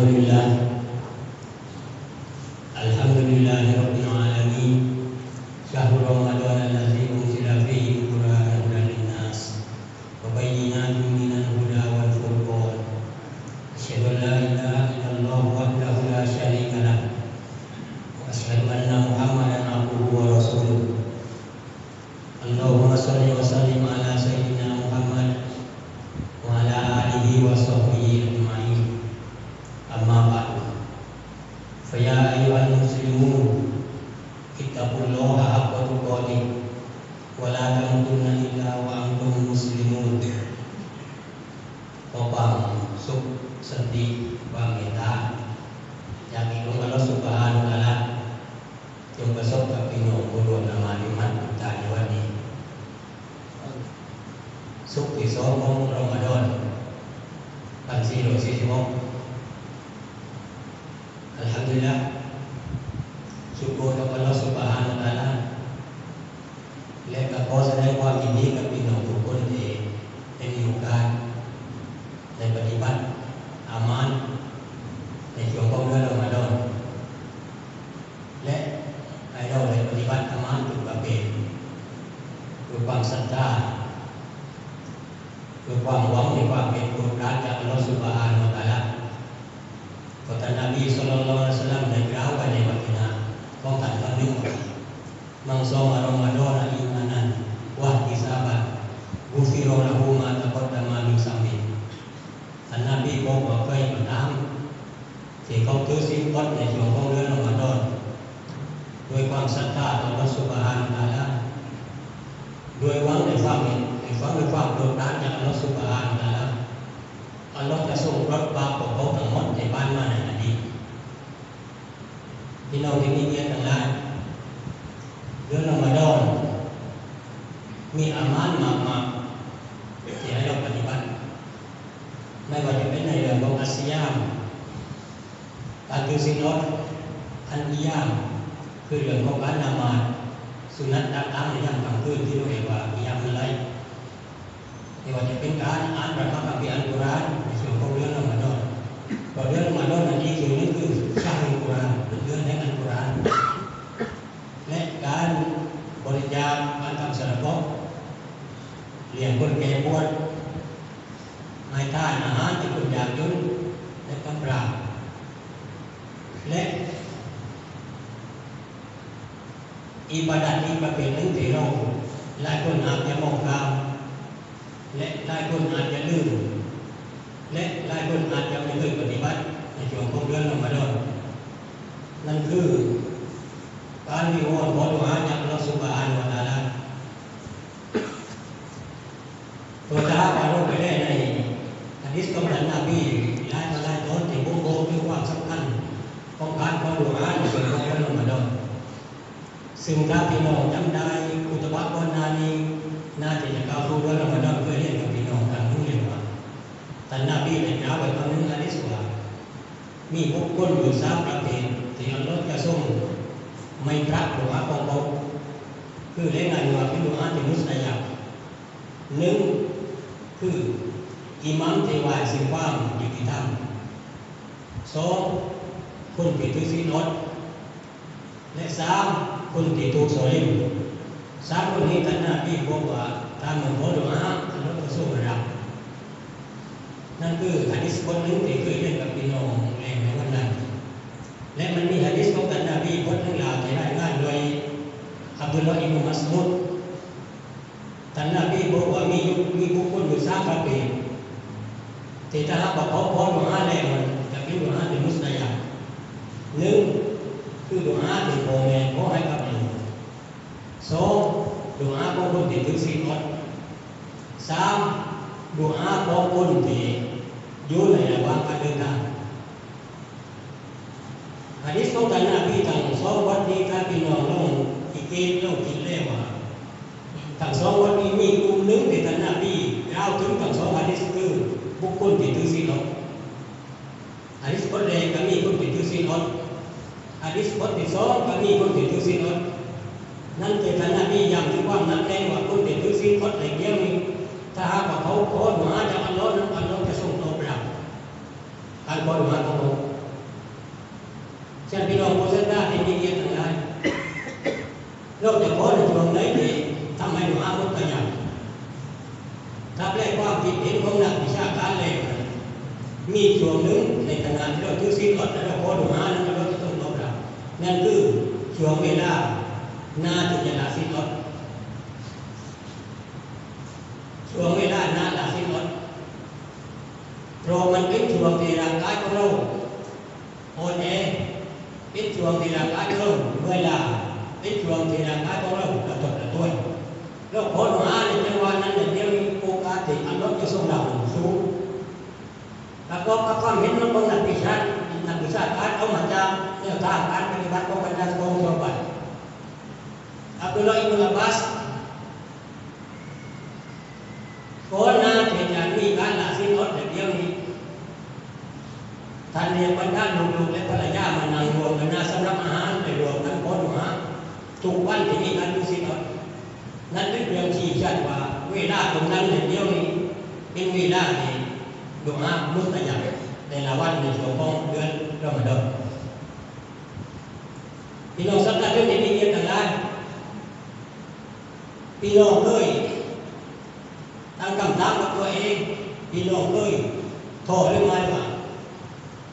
الحمد لله، الحمد لله رب العالمين. شهر رمضان الذي أنزل فيه القرآن هدى للناس وبينات من الهدى والفرقان. أشهد أن لا إله إلا الله وحده لا شريك له، وأشهد أن محمدا عبده ورسوله. اللهم صل وسلم على سيدنا محمد وعلى آله وصحبه أجمعين. أما بعد، فيا أيها المسلمون، اتقوا الله حق تقاته ولا تموتن إلا وأنتم مسلمون. ຂໍຄວາມສຸກສັນຕິ ຄວາມເມດຕາ ຈາກອົງອັລລອຮ໌ سبحانه وتعالى ຈົ່ງປະສົບກັບພີ່ນ້ອງຜູ້ຮ່ວມນະໝາດ ຢູ່ວັດ ຢູ່ໃນວັນນີ້ ສຸກທີສອງຂອງລອມະດອນ ພັນສີ່ຮ້ອຍສີ່ສິບຫົກ ອັລຮັມດຸລິລລາ ຊຸກຣກັບອັລລອຮ໌ سبحانه وتعالى ແລະ ກໍຂໍສະແດງຄວາມຍິນດີກັບພີ່ນ້ອງທຸກຄົນທີ່ໄດ້ມີໂອກາດໄດ້ປະຕິບັດອາມານໃນຊ່ວງຂອງເດືອນລອມະດອນ ແລະ ໃຫ້ເຮົາໄດ້ປະຕິບັດອາມານທຸກປະເພດ ດ້ວຍຄວາມສັດທາ ດ້ວຍຄວາມຫວັງໃນຄວາມເປັນໂປຣດປານຈາກອັລລອຮ໌ سبحانه وتعالى. ເພາະທ່ານນະບີ صلى الله عليه وسلم ໄດ້ກ່າວໄວ້ໃນວັດທິນາຂອງທ່ານຄຳໜຶ່ງວ່າ من صام رمضان إيمانا واحتسابا غفر له ما تقدم من ذنبه. ທ່ານນະບີບອກວ່າ ໃຜກໍຕາມທີ່ເຂົາຖືສິນອົດໃນຊ່ວງຂອງເດືອນລອມະດອນ ດ້ວຍຄວາມສັດທາຕໍ່ອັລລອຮ໌ سبحانه وتعالى ດ້ວຍຫວັງໃນຄວາມເຫັນ ດ້ວຍຫວັງໃນຄວາມໂປດປານຈາກອັລລອຮ໌ سبحانه وتعالى ອັລລອຮ໌ຈະຊົງປົດປາບພວກເຂົາທັງໝົດທີ່ຜ່ານມາໃນອະດີດ. ພີ່ນ້ອງທີ່ມີກຽດທັງຫຼາຍ, ເດືອນລອມະດອນມີອາມານມາກໆທີ່ໃຫ້ເຮົາປະຕິບັດ, ແມ່ນວ່າຈະເປັນໃນເລື່ອງຂອງອັດຊິຍາມ ການຖືສິນອົດ, ອັນກິຍາມ ຄືເລື່ອງຂອງການນະໝາດສຸນນັດຕ່າງໆໃນຍາມກາງຄືນ ທີ່ເຮົາເອີ້ນວ່າກິຍາມຸນໄລ. ບໍ່ວ່າຈະເປັນການອ່ານພະຄຳພີອັນກຸຣອານໃນຊ່ວງຂອງເດືອນລອມະດອນ, ເພາະເດືອນລອມະດອນນັ້ນອີກຊື່ໜຶ່ງຄືຊະຮຸລກຸຣອານ, ເປັນເດືອນແຫ່ງອັນກຸຣອານ, ແລະ ການບໍລິຈາກ ການທຳສະດະເກາະ, ລ້ຽງຄົນແກ່ປວດ, ໃຫ້ທານອາຫານແກ່ຄົນຍາກຈົນ ແລະ ກຳພ້າ, ແລະ ອີບາດັດອີກປະເພດໜຶ່ງທີ່ເຮົາຫຼາຍຄົນອາດຈະມອງຂ້າມ ແລະ ຫຼາຍຄົນອາດຈະລືມ ແລະ ຫຼາຍຄົນອາດຈະບໍ່ເຄີຍປະຕິບັດໃນຊ່ວງຂອງເດືອນລອມະດອນ, ນັ້ນຄືການວິງວອນຂໍດຸອາຈາກອັລລອຮ໌ سبحانه وتعالى. ໂດຍຖ້າຫາກວ່າລົງໄປແລ້ວໃນຮະດີສຂອງທ່ານນະບີ ຫຼາຍຕໍ່ຫຼາຍຕອນທີ່ບົ່ງບອກເຖິງຄວາມສຳຄັນຂອງການຂໍດຸອາໃນຊ່ວງຂອງເດືອນລອມະດອນ, ຊຶ່ງຖ້າພີ່ນ້ອງຈຳໄດ້ ຄຸດຕະບະກ່ອນໜ້ານີ້ ໜ້າຈະກ່າວສູ່ເດືອນລອມະດອນ ເຄີຍຮຽນກັບພີ່ນ້ອງຄັ້ງໜຶ່ງແລ້ວວ່າ ທ່ານນະບີໄດ້ກ່າວໄວ້ຄຳໜຶ່ງ ຮະດີສວ່າ ມີບຸກຄົນຢູ່ສາມປະເພດທີ່ອັລລອຮ໌ຈະຊົງໄມຕຣະດຸອາຂອງເຂົາ, ຄືເວົ້າງ່າຍວ່າເປັນດຸອາທີ່ມຸສຕະຢາບ. ໜຶ່ງ ຄື ອີມາມທີ່ຫວາຍເຊິ່ງຄວາມຍຸຕິທຳ, ສອງ ຄົນທີ່ຖືສິນອົດ ແລະ ສາມ ຄົນທີ່ຖືກສໍ້ເລັ້ງ. ສາມຄົນນີ້ທ່ານນະບີບອກວ່າ ຖ້າເມື່ອຂໍດຸອາ ອັນລອຮ໌ຈະຊົງຮັບ. ນັ້ນຄືຮະດີສບົດໜຶ່ງທີ່ເຄີຍຮຽນກັບພີ່ນ້ອງໃນວັນນັ້ນ, ແລະ ມັນມີຮະດີສຂອງທ່ານນະບີບົດໜຶ່ງລາວທີ່ລາຍງານໂດຍ ອັບດຸລລາ ອິບນຸ ມັດຊູດ. ທ່ານນະບີບອກວ່າມີ ມີບຸກຄົນຢູ່ສາມປະເພດ ທີ່ຖ້າຫາກວ່າເຂົາຂໍດຸອາແລ້ວ ມັນຈະເປັນດຸອາທີ່ມຸສຕະຢາບ. ໜຶ່ງ ຄືດຸອາທີ່ພໍ່ແມ່ຂໍໃຫ້ກັບລູກ, ສອງ ດຸອາຂອງຄົນທີ່ຖືສິນອົດ, ສາມ ດຸອາຂອງຄົນທີ່ຢູ່ໃນລະຫວ່າງການເດີນທາງ. ຮະດີສຂອງທ່ານນະບີທັງສອງບົດນີ້ ຖ້າພີ່ນ້ອງລອງສັງເກດ ລອງຄິດແລ້ວວ່າ ທັງສອງບົດນີ້ມີກຸ່ມໜຶ່ງທີ່ທ່ານນະບີກ່າວເຖິງທັງສອງຮະດີສ ຄືບຸກຄົນທີ່ຖືສິນອົດ. ຮະດີສບົດແລກກໍມີຄົນທີ່ຖືສິນອົດ, ຮະດີສບົດທີສອງກໍມີຄົນທີ່ຖືສິນອົດ. ນັ້ນຄືທ່ານນະບີຢ້ຳເຖິງຄວາມໜັກແໜ້ນວ່າ ຄົນທີ່ຖືສິນອົດໃນດຽວນີ້ ຖ້າຫາກວ່າເຂົາຂໍດຸອາຈາກອັລລອຮ໌ນັ້ນ ອັລລອຮ໌ຈະຊົງຕອບຮັບການຂໍດຸອາຂອງເຂົາ. ທ່ານພີ່ນ້ອງຜູ້ສັດທາທີ່ມີກຽດທັງຫຼາຍ, ນອກຈາກຂໍໃນຊ່ວງໃດທີ່ທຳໃຫ້ດູອາໝົດກະຍັງ, ຕາມແລກຄວາມຄິດເຫັນຂອງນັກວິຊາການແລ້ວ, ມີຊ່ວງໜຶ່ງໃນຂະນະທີ່ເຮົາຖືສິນອອດ ແລະ ເຮົາຂໍດູອາ ແລ້ວກໍເຮົາຈະຕ້ອງຕອບຮັບ, ນັ້ນຄືຊ່ວງເວລານາທີ່ຈະລາສິນອອດ. ຊ່ວງເວລານາລາສິນອອດ ເພາະມັນເປັນຊ່ວງທີ່ຮ່າງກາຍຂອງເຮົາອ່ອນແອ, ເປັນຊ່ວງທີ່ຮ່າງກາຍຂອງເຮົາເມື່ອຍລ້າ, ເປັນຊ່ວງທີ່ຮ່າງກາຍຂອງເຮົາກະທົບກະທວນ. ເຮົາຂໍດູອາໃນຈັງຫວະນັ້ນແຫຼະ, ດຽວນີ້ໂອກາດທີ່ອັລລອຮະຈະຊົງລາບສູງ. ປະກອບກັບຄວາມເຫັນຂອງນັກວິຊາ, ນັກວິຊາການເອົາມາຈາກແນວທາງການປະຕິບັດຂອງບັນດາກອງທົ່ວໄປ. ອັບດຸລລາ ອິບນຸ ອັບບາສ ກ່ອນໜ້າທີ່ຈະມີການລາສິນອອດແບບດຽວນີ້, ທ່ານຮຽກບັນດາລູກໆ ແລະ ພັນລະຍາມານັ່ງລວມກັນໜ້າສຳລັບອາຫານ ແລະ ລວມກັນຂໍດູອາທຸກວັນທີ່ມີການຖືສິນອອດ. ນັ້ນເປັນເລື່ອງຊີ້ຊັດວ່າເວລາຕົງນັ້ນແລະດຽວນີ້ເປັນເວລາທີ່ດູອາມຸດຕະຢາບແຕ່ລະວັນໃນຊ່ວງຂອງເດືອນຣະມະດອນ. ພີ່ນ້ອງສັດທາຊົນທີ່ມີກຽດທັງຫຼາຍ, ພີ່ນ້ອງເຄີຍຕັ້ງຄຳຖາມກັບຕົວເອງ, ພີ່ນ້ອງເຄີຍທໍ້ຫຼືໄໝວ່າ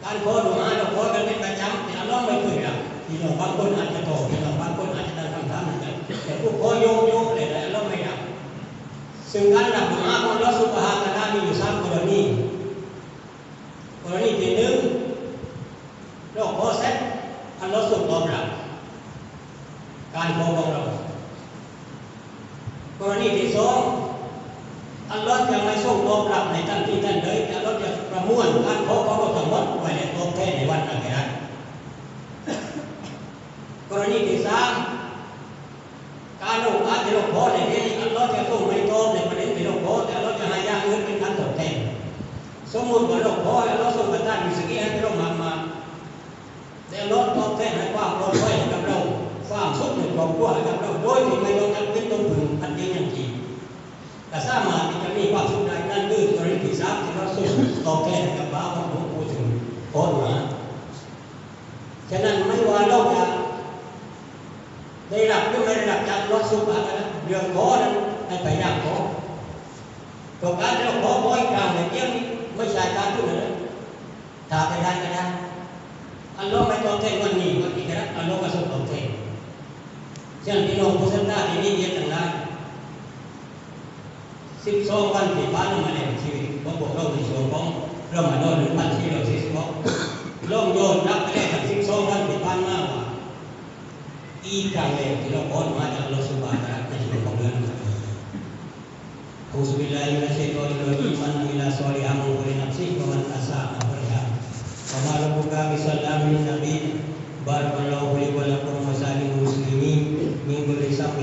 ການຂໍດຸອາ ເຮົາຂໍກັນເປັນປະຈຳ ແຕ່ອັລລອຮະໄມ່ເຄີຍຮັບ. ພີ່ນ້ອງບາງຄົນອາດຈະທໍ້, ພີ່ນ້ອງບາງຄົນອາດຈະຕັ້ງຄຳຖາມໃນໃຈ, ແຕ່ຜູ້ຂໍໂຍກໆ ແລ້ວອັລລອຮະໄມ່ຮັບ. ຊຶ່ງການຮັບດຸອາຂອງອັລລອຮະ Subhanahu wa Ta'ala ມີຢູ່ສາມກໍລະນີ. ກໍລະນີທີໜຶ່ງ, ເຮົາຂໍເສັດ ອັລລອຮະຊົງຕອບຮັບການຂໍຂອງເຮົາ. ກໍລະນີທີສອງ, ອັລລອຮະຈະໄມ່ຊົງຕອບຮັບໃນທັນທີທັນໃດ, ແຕ່ອັລລອຮະຈະປະມວນການຂໍຂອງເຮົາທັງໝົດໄວ້ ແລະ ຕອບແທນໃນວັນອາຄະຣັດ. ກໍລະນີທີສາມ, ການໂອກາດທີ່ເຮົາຂໍໃນເດນີ້ ອັລລອຮະຈະຊົງໄມ່ຕອບໃນປະເດັນທີ່ເຮົາຂໍ, ແຕ່ອັລລອຮະຈະໃຫ້ຢ່າງອື່ນເປັນການຕອບແທນ. ສົມມຸດວ່າເຮົາຂໍໃຫ້ອັລລອຮະຊົງປະທານລິດສະກີໃຫ້ແກ່ເຮົາມາກໆ ແລະ ອັລລອຮະຕອບແທນໃຫ້ຄວາມປອດໄພໃຫ້ກັບເຮົາ, ຄວາມສຸກໃນຄອບຄົວໃຫ້ກັບເຮົາ ໂດຍທີ່ໄມ່ຕ້ອງຈຳເປັນຕ້ອງເພິ່ງປັດໄຈຫຍັງອີກ, ກະສາມາດທີ່ຈະມີຄວາມສຸກໄດ້. ນັ້ນຄືກໍລະນີທີສາມ ທີ່ອັລລອຮະຊົງຕອບແທນໃຫ້ກັບບ່າວຂອງພວກຜູ້ທີ່ຂໍດຸອາ. ສະນັ້ນ ໄມ່ວ່າເຮົາຈະໄດ້ຮັບ ຫຼື ໄມ່ໄດ້ຮັບຈາກອັລລອຮະ Subhanahu wa Ta'ala ເລື່ອງຂໍນັ້ນ ໃຫ້ພະຍາຍາມຂໍ. ເພາະການທີ່ເຮົາຂໍ ຂໍອີກຄັ້ງໃນດຽວນີ້ ໄມ່ໃຊ່ການທຸນນະ. ຖ້າໄປໄດ້ກໍໄດ້, ອັລລອຮະໄມ່ຕອບແທນວັນນີ້, ວັນອີກກະໄດ້ ອັລລອຮະກໍຊົງຕອບແທນ. ສະນັ້ນ ພີ່ນ້ອງຜູ້ສັດທາທີ່ມີກຽດທັງຫຼາຍ, ສິບສອງວັນທີ່ຜ່ານມາໃນຊີວິດຂອງພວກເຮົາໃນຊ່ວງຂອງຣະມະດອນ ໜຶ່ງພັນສີ່ຮ້ອຍສີ່ສິບຫົກ ລອງຍ້ອນກັບໄປໃນສິບສອງວັນທີ່ຜ່ານມາວ່າ ອີກຄັ້ງແລ້ວທີ່ເຮົາຂໍມາຈາກອັລລອຮະ Subhanahu wa Ta'ala ໃນຊ່ວງຂອງເດືອນ أعوذ بالله من الشيطان الرجيم. من عمل صالحا فلنفسه ومن أساء فعليها وما ربك بظلام للعبيد. بارك الله لي ولكم ولسائر المسلمين من كل ذنب